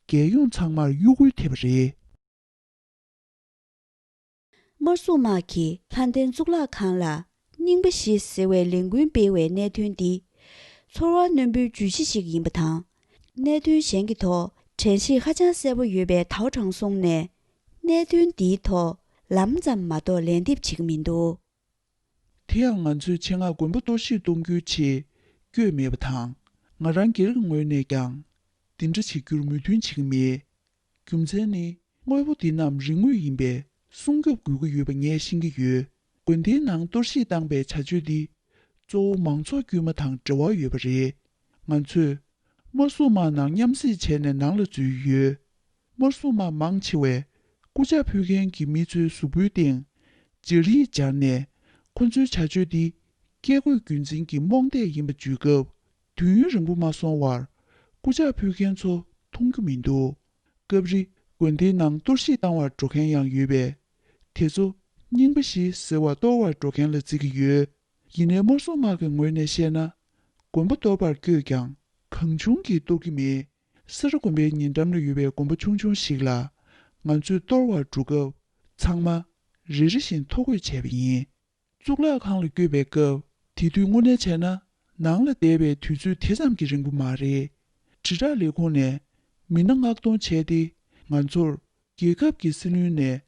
རྒྱལ་ཡོངས་ཚང་མར་གཡོ་འགུལ་ཐེབས་པ་རེད། དམར་སྲུང་དམག་གིས་ལྷ་ལྡན་གཙུག་ལག་ཁང་ལ་རྙིང་པ་བཞི་ཟེར་བའི་ལས་འགུལ་སྤེལ་བའི་གནད་དོན་འདི་ཚོར་བ་རྣོན་པོའི་བརྗོད་གཞི་ཞིག་ཡིན་པ་དང་། གནད་དོན་གཞན་གྱི་ཐོག་དྲན་ཤེས་ཧ་ཅང་གསལ་པོ་ཡོད་པའི་ཐའོ་དྲང་སྲོང་ནས། གནད་དོན་འདིའི་ཐོག་ལམ་ཙམ་མ་གཏོགས་ལན་འདེབས་བྱེད་ཀྱི་མི་འདུག་དེ་ཡང་ང་ཚོས་ཆེད་མངགས་དགོན་པ་གཏོར་བཤིག་གཏོང་རྒྱུའི་ཆེད་བསྐྱོད་མེད་པ་དང་། ང་རང་སྒེར་གྱི་ངོས་ནས་ཀྱང་འདི་འདྲ་བྱེད་རྒྱུར་མོས་མཐུན་བྱེད་ཀྱི་མེད། རྒྱུ་མཚན་ནི། དངོས་པོ་འདི་རྣམས་རིན་དངུལ་ཡིན་པས་སྲུང་སྐྱོབ་དགོས་ཀྱི་ཡོད་པ་ངས་ཤེས་ཀྱི་ཡོད། དགོན་སྡེའི་ནང་གཏོར་བཤིག་བཏང་པའི་བྱ་སྤྱོད་འདི་གཙོ་བོ་མང་ཚོགས་དཀྱུས་མ་དང་འབྲེལ་བ་ཡོད་པ་རེད། ང་ཚོས་དམར་སྲུང་དམག་ནང་མཉམ་བསྲེས་བྱས་ནས་ནང་ལ་འཛུལ་ཡོད། དམར་སྲུང་དམག་མང་ཆེ་བས་སྐུ་ཕྱག་ཕུལ་མཁན་གྱི་མི་ཚོའི་གཟུགས་པོའི་སྟེང་སྦྱར་ཡིག་སྦྱར་ནས། ཁོ་ཚོའི་བྱ་སྤྱོད་འདི་བཀས་བཀོད་རྒྱུད་འཛིན་གྱི་རྨོངས་དད་ཡིན་པ་བརྗོད་སྐབས། དུས་ཡུན་རིང་པོ་མ་སོང་བར་སྐུ་ཕྱག་ཕུལ་མཁན་ཚོ་མཐོང་རྒྱུ་མི་འདུག་སྐབས་རེ་དགོན་སྡེའི་ནང་གཏོར་བཤིག་བཏང་བར་འགྲོ་མཁན་ཡང་ཡོད་པས། དེ་ཚོ་རྙིང་པ་ཞིག་ཟེར་བ་གཏོར་བར་འགྲོ་མཁན་ལ་བརྩི་གི་ཡོད། ཡིན་ནའི་དམར་སྲུང་དམག་གི་ངོས་ནས་བཤད་ན། དགོན་པ་གཏོར་བར་བསྐྱོད་ཀྱང་གང་བྱུང་གིས་གཏོར་གྱི་མེད། སེ་ར་དགོན་པའི་ཉེ་འགྲམ་ལ་ཡོད་པའི་དགོན་པ་ཆུང་ཆུང་ཞིག་ལ་ང་ཚོས་གཏོར་བར་འགྲོ་སྐབས། ཚང་མ་རེ་རེ་བཞིན་ཐོ་འགོད་བྱས་པ་ཡིན། གཙུག་ལག་ཁང་ལ་བསྐྱོད་པའི་སྐབས། དེ་དུས་དངོས་གནས་བྱས་ན་ནང་ལ་བསྡད་པའི་དུས་ཚོད་དེ་ཙམ་གྱིས་རིང་པོ་མ་རེད། དྲིལ་བསྒྲགས་ལས་ཁུངས་ནས་མི་སྣ་མངགས་གཏོང་བྱས་ཏེ། ང་ཚོར་རྒྱལ་ཁབ་ཀྱི་སྲིད་བློན་ནས་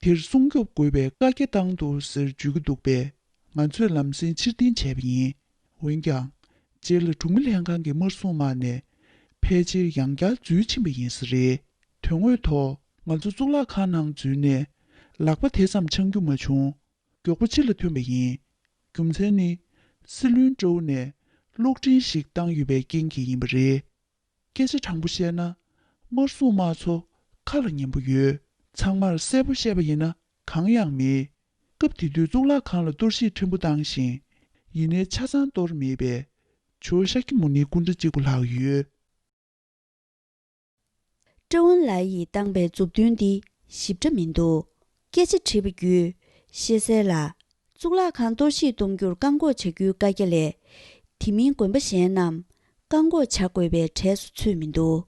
དེར་སྲུང་སྐྱོབ་དགོས་པའི་བཀའ་རྒྱ་བཏང་འདུག་ཟེར་བརྗོད་ཀྱི་འདུག་པས། ང་ཚོས་ལམ་སེང་ཕྱིར་འཐེན་བྱས་པ་ཡིན། འོན་ཀྱང་། རྗེས་ལ་གྲོང་མི་ལྷན་ཁང་གི་དམར་སྲུང་དམག་ནས་ཕལ་ཆེར་ཡང་བསྐྱར་འཛུལ་ཕྱིན་པ་ཡིན་ས་རེད། དོན་དངོས་ཐོག་ང་ཚོ་གཙུག་ལག་ཁང་ནང་འཛུལ་ནས་ལག་པ་དེ་ཙམ་འཆང་རྒྱུ་མ་བྱུང་། མགྱོགས་པོ་ཕྱི་ལ་ཐོན་པ་ཡིན། རྒྱུ་མཚན་ནི། སྲིད་བློན་ཀྲོའུ་ནས་གློག་འཕྲིན་ཞིག་བཏང་ཡོད་པའི་རྐྱེན་གྱིས་ཡིན་པ་རེད། སྐད་ཆ་དྲང་པོ་བཤད་ན། དམར་སྲུང་དམག་ཚོ་ཁ་ལ་ཉན་པོ་ཡོད། ཚང་མར་གསལ་པོ་བཤད་པ་ཡིན་ན་གང་ཡང་མེད། སྐབས་དེ་དུས་གཙུག་ལག་ཁང་ལ་གཏོར་བཤིག་ཕྲན་བུ་བཏང་ཞིང་། ཡིན་ནའི་ཆ་ཚང་གཏོར་མེད་པས། ཇོ་ཤཱ་ཀྱ་མུ་ནིའི་སྐུ་འདྲ་གཅིག་པུ་ལྷག་ཡོད། ཀྲེ་ཝུན་ལའེ་ཡིས་བཏང་པའི་མཛུབ་སྟོན་འདི་ཞིབ་ཕྲ་མི་འདུག་སྐད་ཆ་དྲིས་པ་བརྒྱུད་ཤེས་གསལ་ལ། གཙུག་ལག་ཁང་གཏོར་བཤིག་གཏོང་རྒྱུར་བཀག་འགོག་བྱ་རྒྱུའི་བཀའ་རྒྱ་ལས། དེ་མིན་དགོན་པ་གཞན་རྣམས་བཀག་འགོག་བྱ་དགོས་པའི་གྲས་སུ་ཚུད་མི་འདུག་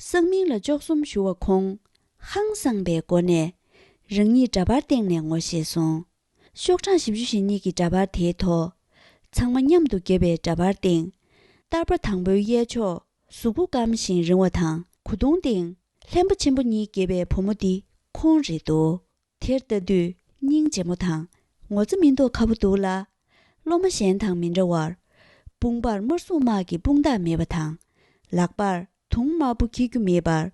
སང་མིང་ལ་ལྕོག་གསུམ་ཞུ་བ་ཁོང་ཧང་སངས་པའི་སྒོ་ནས་རང་ཉིད་འདྲ་པར་སྟེང་ནས་ངོ་ཤེས་སོང་། ཤོག་གྲངས་བཞི་བཅུ་ཞེ་གཉིས་ཀྱི་འདྲ་པར་དེའི་ཐོག་ཚང་མ་མཉམ་དུ་བརྒྱབ་པའི་འདྲ་པར་སྟེང་། བསྟར་པ་དང་པོའི་གཡས་ཕྱོགས་གཟུགས་པོ་སྐམ་ཞིང་རིང་བ་དང་གོས་ཐུང་སྟེང་ལྷན་པ་ཆེན་པོ་གཉིས་བརྒྱབ་པའི་བུ་མོ་འདི་ཁོང་རེད་འདུག་དེར་ལྟ་དུས་སྙིང་རྗེ་མོ་དང་ངོ་ཚ་མི་མདོག་ཁ་པོ་འདུག་ལ། སློབ་མ་གཞན་དང་མི་འདྲ་བར། དཔུང་པར་དམར་སྲུང་དམག་གི་དཔུང་རྟགས་མེད་པ་དང་། ལག་པར་དུང་དམར་པོ་འཁྱེར་རྒྱུ་མེད་པར་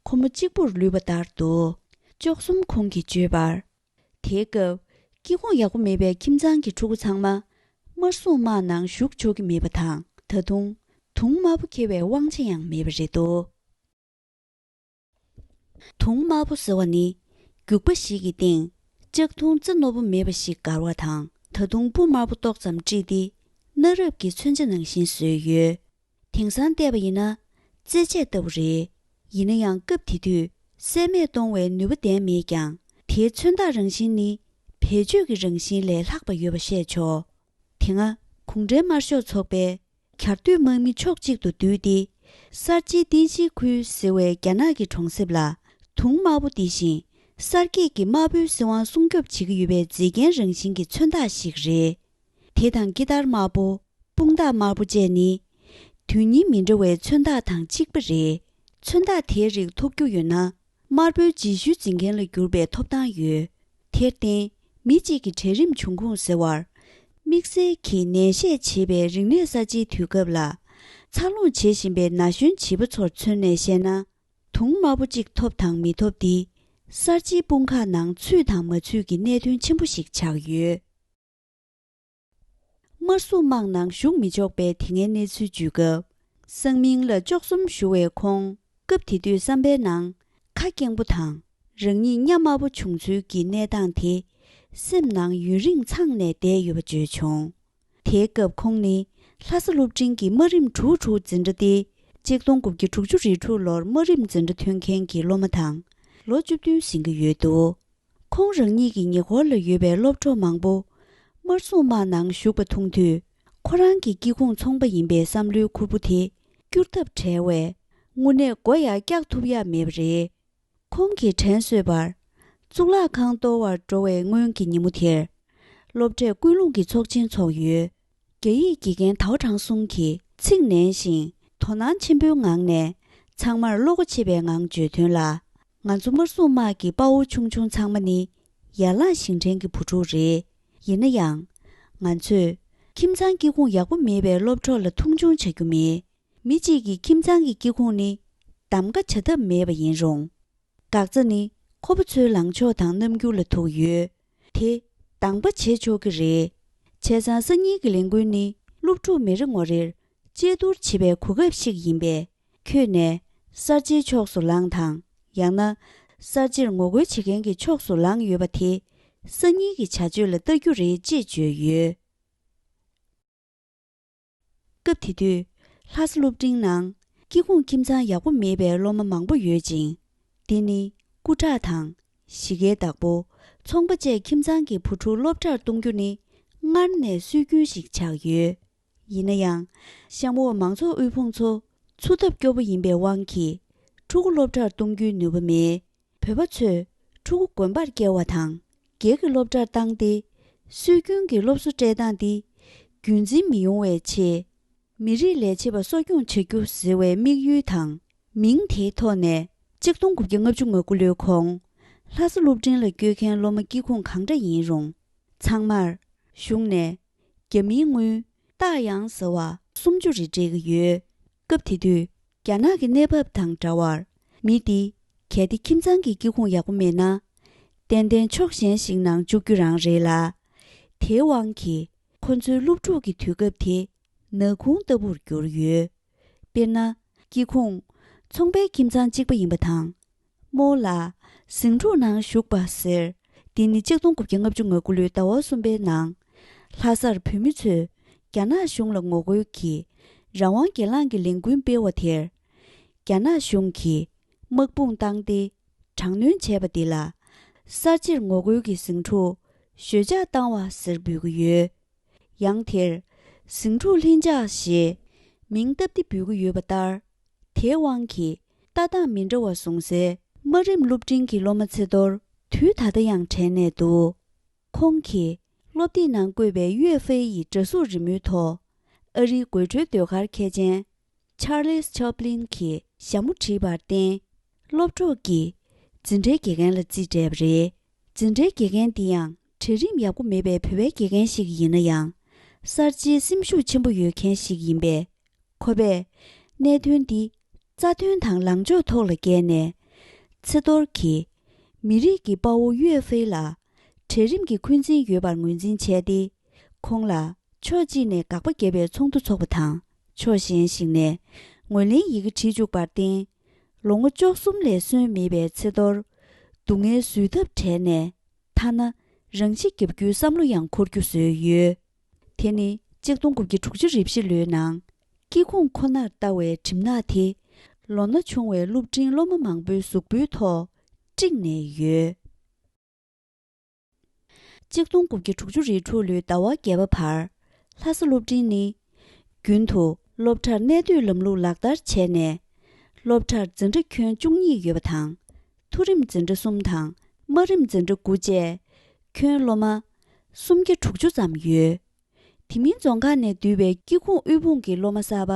ཁོ་མོ་གཅིག་པུར་ལུས་པ་ལྟར་འདུག་ལྕོག་གསུམ་ཁོང་གིས་བརྗོད་པར། དེའི་སྐབས་སྐྱེ་ཁུངས་ཡག་པོ་མེད་པའི་ཁྱིམ་ཚང་གི་ཕྲུ་གུ་ཚང་མ་དམར་སྲུང་དམག་ནང་ཞུགས་ཆོག་གི་མེད་པ་དང་། ད་དུང་དུང་དམར་པོ་འཁྱེར་བའི་དབང་ཆ་ཡང་མེད་པ་རེད་འདུག་དུང་དམར་པོ་ཟེར་བ་ནི། རྒྱུག་པ་ཞིག་གི་སྟེང་ལྕགས་དུང་རྩེ་རྣོ་པོ་མེད་པ་ཞིག་བསྒར་བ་དང་། ད་དུང་སྤུ་དམར་པོ་ཏོག་ཙམ་དཀྲིས་ཏེ། གནའ་རབས་ཀྱི་མཚོན་ཆ་ནང་བཞིན་བཟོས་ཡོད། དེང་སང་བལྟས་པ་ཡིན་ན། རྩེད་ཆས་ལྟ་བུ་རེད། ཡིན་ན་ཡང་སྐབས་དེ་དུས་སྲན་མས་གཏོང་བའི་ནུས་པ་ལྡན་མེད་ཀྱང་། དེའི་མཚོན་རྟགས་རང་བཞིན་ནི་བེད་སྤྱོད་ཀྱི་རང་བཞིན་ལས་ལྷག་པ་ཡོད་པ་ཤེས་ཆོག་དེ་སྔ་གུང་ཁྲན་དམར་ཤོག་ཚོགས་པས་གྱར་སྟོད་དམག་མི་ཕྱོགས་གཅིག་ཏུ་བསྡུས་ཏེ། གསར་བརྗེའི་རྟེན་གཞིའི་ཁུལ་ཟེར་བའི་རྒྱ་ནག་གི་གྲོང་གསེབ་ལ་དུང་དམར་པོ་འདི་བཞིན་གསར་སྐྱེས་ཀྱི་དམར་པོའི་སྲིད་དབང་སྲུང་སྐྱོབ་བྱེད་ཀྱི་ཡོད་པའི་མཛེས་རྒྱན་རང་བཞིན་གྱི་མཚོན་རྟགས་ཤིག་རེད། དེ་དང་ཀི་དར་དམར་པོ། དཔུང་རྟགས་དམར་པོ་བཅས་ནི། དོན་སྙིང་མི་འདྲ་བའི་མཚོན་རྟགས་དང་གཅིག་པ་རེད། མཚོན་རྟགས་དེའི་རིགས་ཐོགས་རྒྱུ་ཡོད་ན། དམར་པོའི་རྗེས་ཤུལ་འཛིན་མཁན་ལ་གྱུར་པའི་ཐོབ་ཐང་ཡོད། དེར་བརྟེན། མི་གཅིག་གི་གྲལ་རིམ་འབྱུང་ཁུངས་ཟེར་བར། དམིགས་བསལ་གྱིས་ནན་བཤད་བྱེད་པའི་རིག་གནས་གསར་བརྗེའི་དུས་སྐབས་ལ། འཚར་ལོངས་བྱེད་བཞིན་པའི་ན་གཞོན་བྱིས་པ་ཚོར་མཚོན་ནས་བཤད་ན། དུང་དམར་པོ་གཅིག་ཐོབ་དང་མི་ཐོབ་འདི། གསར་བརྗེའི་དཔུང་ཁག་ནང་ཚུད་དང་མ་ཚུད་ཀྱི་གནད་དོན་ཆེན་པོ་ཞིག་ཆགས་ཡོད། དམར་སྲུང་དམག་ནང་ཞུགས་མི་ཆོག་པའི་དེ་སྔའི་གནས་ཚུལ་བརྗོད་སྐབས། སང་མིང་ལ་བཅུ་གསུམ་བཞུགས་པའི་ཁོང་། སྐབས་དེ་དུས་བསམ་པའི་ནང་ཁ་སྐྱེངས་པོ་དང་། རང་ཉིད་གཉའ་དམར་པོ་བྱུང་ཚུལ་གྱི་གནས་སྟངས་དེ། སེམས་ནང་ཡུན་རིང་འཚངས་ནས་བསྡད་ཡོད་པ་བརྗོད་བྱུང་། དེའི་སྐབས་ཁོང་ནི་ལྷ་ས་སློབ་འབྲིང་གི་དམའ་རིམ་དྲུག་དྲུག་འཛིན་གྲྭ་སྟེ། ཆིག་སྟོང་དགུ་བརྒྱ་དྲུག་ཅུ་རེ་དྲུག་ལོར་དམའ་རིམ་འཛིན་གྲྭ་ཐོན་མཁན་གྱི་སློབ་མ་དང་ལོ་བཅུ་བདུན་ཟིན་གྱི་ཡོད་འདུག་ཁོང་རང་ཉིད་ཀྱི་ཉེ་འཁོར་ལ་ཡོད་པའི་སློབ་གྲོགས་མང་པོ་དམར་སྲུང་དམག་ནང་ཞུགས་པ་མཐོང་དུས། ཁོ་རང་གི་སྐྱེ་ཁུངས་ཚོང་པ་ཡིན་པའི་བསམ་བློའི་ཁུར་པོ་དེ་བསྐྱུར་ཐབས་བྲལ་བས། དངོས་གནས་མགོ་ཡར་བཀྱག་ཐུབ་ཡག་མེད་པ་རེད། ཁོང་གིས་དྲན་གསོས་པར། གཙུག་ལག་ཁང་གཏོར་བར་འགྲོ་བའི་སྔོན་གྱི་ཉིན་མོ་དེར། སློབ་གྲྭས་ཀུན་སློང་གི་ཚོགས་ཆེན་འཚོགས་ཡོད། རྒྱ་ཡིག་དགེ་རྒན་ཐའོ་ཁྲང་སུང་གིས་ཚིག་ནན་ཞིང་དོ་སྣང་ཆེན་པོའི་ངང་ནས་ཚང་མར་བློ་ཁ་ཕྱེ་བའི་ངང་བརྗོད་དོན་ལ། ང་ཚོ་དམར་སྲུང་དམག་གི་དཔའ་བོ་ཆུང་ཆུང་ཚང་མ་ནི་ཡར་ལངས་ཞིང་བྲན་གྱི་བུ་ཕྲུག་རེད། ཡིན་ན་ཡང་། ང་ཚོས་ཁྱིམ་ཚང་སྐྱེ་ཁུངས་ཡག་པོ་མེད་པའི་སློབ་གྲོགས་ལ་མཐོང་ཆུང་བྱ་རྒྱུ་མེད། མི་གཅིག་གི་ཁྱིམ་ཚང་གི་སྐྱེ་ཁུངས་ནི་གདམ་ག་བྱ་ཐབས་མེད་པ་ཡིན་རུང་། འགག་རྩ་ནི་ཁོ་པ་ཚོའི་ལངས་ཕྱོགས་དང་རྣམ་འགྱུར་ལ་ཐུག་ཡོད། དེ་གདམ་ག་བྱེད་ཆོག་གི་རེད། བྱས་ཙང་སང་ཉིན་གྱི་ལས་འགུལ་ནི་སློབ་ཕྲུག་མི་རེ་ངོ་རེར་དཔྱད་བསྡུར་བྱེད་པའི་གོ་སྐབས་ཤིག་ཡིན་པས། ཁྱོད་ནས་གསར་བརྗེའི་ཕྱོགས་སུ་ལངས་དང་། ཡང་ན་གསར་བརྗེར་ངོ་རྒོལ་བྱེད་མཁན་གྱི་ཕྱོགས་སུ་ལངས་ཡོད་པ་དེ་སང་ཉིན་གྱི་བྱ་སྤྱོད་ལ་ལྟ་རྒྱུ་རེད་ཅེས་བརྗོད་ཡོད། སྐབས་དེ་དུས་ལྷ་ས་སློབ་འབྲིང་ནང་སྐྱེ་ཁུངས་ཁྱིམ་ཚང་ཡག་པོ་མེད་པའི་སློབ་མ་མང་པོ་ཡོད་ཅིང་། འདི་ནི་སྐུ་དྲག་དང་། གཞིས་ཀའི་བདག་པོ། ཚོང་པ་བཅས་ཁྱིམ་ཚང་གི་བུ་ཕྲུག་སློབ་གྲྭར་གཏོང་རྒྱུ་ནི་སྔར་ནས་སྲོལ་རྒྱུན་ཞིག་ཆགས་ཡོད། ཡིན་ན་ཡང་། གཤམ་འོག་མང་ཚོགས་དབུལ་ཕོངས་ཚོ་འཚོ་ཐབས་སྐྱོ་པོ་ཡིན་པའི་དབང་གིས། ཕྲུ་གུ་སློབ་གྲྭར་གཏོང་རྒྱུའི་ནུས་པ་མེད། བོད་པ་ཚོས་ཕྲུ་གུ་དགོན་པར་བསྐྱལ་བ་དང་། སྒེར་གྱི་སློབ་གྲྭར་བཏང་སྟེ། སྲོལ་རྒྱུན་གྱི་སློབ་གསོ་སྤྲད་སྟངས་འདི་རྒྱུན་འཛིན་མི་ཡོང་བའི་ཆེད། མི་རིགས་ལས་བྱེད་པ་གསོ་སྐྱོང་བྱ་རྒྱུ་ཟེར་བའི་དམིགས་ཡུལ་དང་། མིང་དེའི་ཐོག་ནས་ཆིག་སྟོང་དགུ་བརྒྱ་ལྔ་བཅུ་ང་དགུ་ལོའི་གོང་ལྷ་ས་སློབ་འབྲིང་ལ་བསྐྱོད་མཁན་སློབ་མ་སྐྱེ་ཁུངས་གང་འདྲ་ཡིན་རུང་། ཚང་མར་གཞུང་ནས་རྒྱ་མིའི་དངུལ་རྟགས་ཡང་ཟེར་བ་སུམ་ཅུ་རེ་སྤྲད་ཀྱི་ཡོད། སྐབས་དེ་དུས་རྒྱ་ནག་གི་གནས་བབ་དང་འདྲ་བར་མི་འདི་གལ་ཏེ་ཁྱིམ་ཚང་གི་སྐྱེ་ཁུངས་ཡག་པོ་མེད་ན། ཏན་ཏན་ཕྱོགས་གཞན་ཞིག་ནང་བཅུག་རྒྱུ་རང་རེད་ལ། དེའི་དབང་གིས་ཁོ་ཚོའི་སློབ་ཕྲུག་གི་དུས་སྐབས་དེ་ནག་ཁུང་ལྟ་བུར་གྱུར་ཡོད། དཔེར་ན། སྐྱེ་ཁུངས་ཚོང་པའི་ཁྱིམ་ཚང་གཅིག་པ་ཡིན་པ་དང་། རྨོ་ལགས་ཟིང་འཁྲུག་ནང་ཞུགས་པ་ཟེར། འདི་ནི་ཆིག་སྟོང་དགུ་བརྒྱ་ལྔ་བཅུ་ང་དགུ་ལོའི་ཟླ་བ་གསུམ་པའི་ནང་། ལྷ་སར་བོད་མི་ཚོས་རྒྱ་ནག་གཞུང་ལ་ངོ་རྒོལ་གྱིས་རང་དབང་སྒེར་ལངས་ཀྱི་ལས་འགུལ་སྤེལ་བ་དེར། རྒྱ་ནག་གཞུང་གིས་དམག་དཔུང་བཏང་སྟེ་དྲག་གནོན་བྱས་པ་འདི་ལ། གསར་བརྗེར་ངོ་རྒོལ་གྱི་ཟིང་འཁྲུག་ཞོད་འཇགས་བཏང་བ་ཟེར་འབོད་ཀྱི་ཡོད། ཡང་དེར་ཟིང་འཁྲུག་ལྷིང་འཇགས་ཞེས་མིང་བཏབ་སྟེ་འབོད་ཀྱི་ཡོད་པ་ལྟར། དེའི་དབང་གིས་ལྟ་སྟངས་མི་འདྲ་བ་བཟུང་སའི་དམའ་རིམ་སློབ་འབྲིང་གི་སློབ་མ་ཚེ་རྡོར་དུས་ད་ལྟ་ཡང་དྲན་ནས་འདུག་ཁོང་གིས་སློབ་དེབ་ནང་བཀོད་པའི་ཡུའེ་ཧྥེ་ཡི་འདྲ་གཟུགས་རི་མོའི་ཐོག་ཨ་རིའི་དགོད་བྲོའི་ཟློས་གར་མཁས་ཅན། ཆར་ལིས་ཆབ་ལིན་གྱི་ཞྭ་མོ་བྲིས་པར་བརྟེན། སློབ་གྲོགས་ཀྱིས་འཛིན་གྲྭའི་དགེ་རྒན་ལ་རྩིས་སྤྲད་པ་རེད། འཛིན་གྲྭའི་དགེ་རྒན་འདི་ཡང་གྲལ་རིམ་ཡག་པོ་མེད་པའི་བོད་པའི་དགེ་རྒན་ཞིག་ཡིན་ན་ཡང་། གསར་བརྗེའི་སེམས་ཤུགས་ཆེན་པོ་ཡོད་མཁན་ཞིག་ཡིན་པས། ཁོ་པས་གནད་དོན་འདི་རྩ་དོན་དང་ལངས་ཕྱོགས་ཐོག་ལ་བཀལ་ནས། ཚེ་རྡོར་གྱིས་མི་རིགས་ཀྱི་དཔའ་བོ་ཡུའེ་ཧྥེ་ལ་གྲལ་རིམ་གྱི་འཁོན་འཛིན་ཡོད་པར་ངོས་འཛིན་བྱས་ཏེ། ཁོང་ལ་ཕྱོགས་གཅིག་ནས་དགག་པ་བརྒྱབ་པའི་ཚོགས་འདུ་འཚོགས་པ་དང་། ཕྱོགས་གཞན་ཞིག་ནས་ངོས་ལེན་ཡི་གེ་བྲིས་བཅུག་པར་བརྟེན། ལོ་ངོ་བཅུ་གསུམ་ལས་སོན་མེད་པའི་ཚེ་ཐོར་སྡུག་བསྔལ་བཟོད་ཐབས་བྲལ་ནས། ཐ་ན་རང་ཤི་བརྒྱབ་རྒྱུའི་བསམ་བློ་ཡང་འཁོར་རྒྱུ་བཟོས་ཡོད། དེ་ནི་གཅིག་སྟོང་དགུ་བརྒྱ་དྲུག་ཅུ་རེ་བཞི་ལོའི་ནང་སྐྱེ་ཁུངས་ཁོ་ནར་ལྟ་བའི་གྲིབ་ནག་དེ་ལོ་ན་ཆུང་བའི་སློབ་འབྲིང་སློབ་མ་མང་པོའི་གཟུགས་པོའི་ཐོག་དཀྲིགས་ནས་ཡོད། གཅིག་སྟོང་དགུ་བརྒྱ་དྲུག་ཅུ་རེ་དྲུག་ལོའི་ཟླ་བ་བརྒྱད་པ་བར་ལྷ་ས་སློབ་འབྲིང་ནི་རྒྱུན་དུ་སློབ་གྲྭར་གནས་སྡོད་ལམ་ལུགས་ལག་བསྟར་བྱས་ནས། སློབ་གྲྭར་འཛིན་གྲྭ་ཁྱོན་བཅུ་གཉིས་ཡོད་པ་དང་། མཐོ་རིམ་འཛིན་གྲྭ་གསུམ་དང་དམའ་རིམ་འཛིན་གྲྭ་དགུ་བཅས་ཁྱོན་སློབ་མ་སུམ་བརྒྱ་དྲུག་ཅུ་ཙམ་ཡོད། དེ་མིན་རྫོང་ཁག་ནས་བསྡུས་པའི་སྐྱེ་ཁུངས་དབུལ་ཕོངས་ཀྱི་སློབ་མ་གསར་པ་